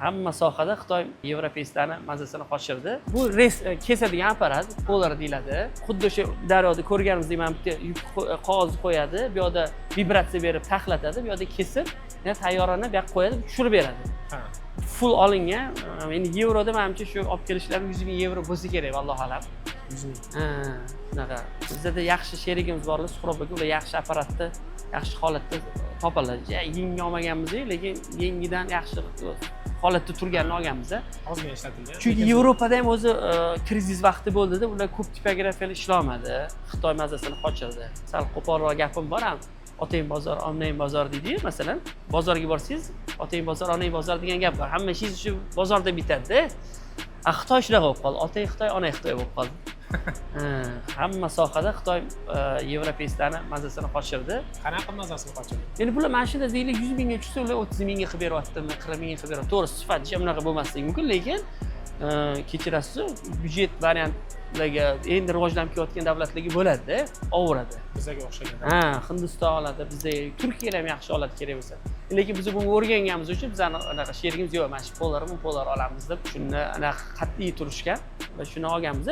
Hamma sohada Xitoy европейцlarni mazasini qochirdi. Bu рез kesadigan apparat, Polar deyiladi. Xuddi o'sha daryoda ko'rganimizdek, mana bitta yuk qog'oz qo'yadi, bu yoqda vibratsiya berib taxlatadi, bu yoqda kesib, yana tayyorini bu yoqqa qo'yadi, tushirib beradi. Full olingan. Endi yevroda, manimcha, shu olib kelishlari 100 000 yevro bo'lsa kerak, vallohu alam. 100 000. Ha, shunaqa. Bizada yaxshi sherigimiz borlar, Suhrob aka, ular yaxshi apparatni yaxshi holatda topadilar. Ja, yangi olmaganmiz, lekin yangidan yaxshi holatda turganini olganmiz. Ozgina ishlatilgan. Chunki Lekin Yevropada ham o'zi krizis vaqti bo'ldida, ular ko'p tipografiyalar ishlolmadi. Xitoy mazasini qochirdi. Sal qo'polroq gapim bor ham, otang bozor, onang bozor deydiyu. Masalan, bozorga borsangiz, otang bozor, onang bozor degan gap bor. Hamma ishingiz shu bozorda bitadida. A Xitoy shunaqa bo'lib qoldi, otang Xitoy, onang Xitoy bo'lib qoldi. Ha, hamma sohada Xitoy европейцlarni mazasini qochirdi. Qanaqa mazasini qochirdi? Endi bular mana shunda, deylik, 100 000ga tushsa, ular 30 000ga qilib beryaptimi, 40 000ga qilib beryapti. To'g'ri, sifat hech bunaqa bo'lmasligi mumkin, lekin kechirasiz, byudjet variantlarga, endi rivojlanib kelayotgan davlatlarga bo'ladida, ovuradi. Bizga o'xshagan. Ha, Hindiston oladi, bizda Turkiyalar ham yaxshi oladi kerak bo'lsa. Lekin biz bunga o'rganganimiz uchun bizani anaqa sherigimiz, yo'q, mana shu Polarmi, Polar olamiz deb, shuni anaqa qat'iy turishgan va shuni olganmiz.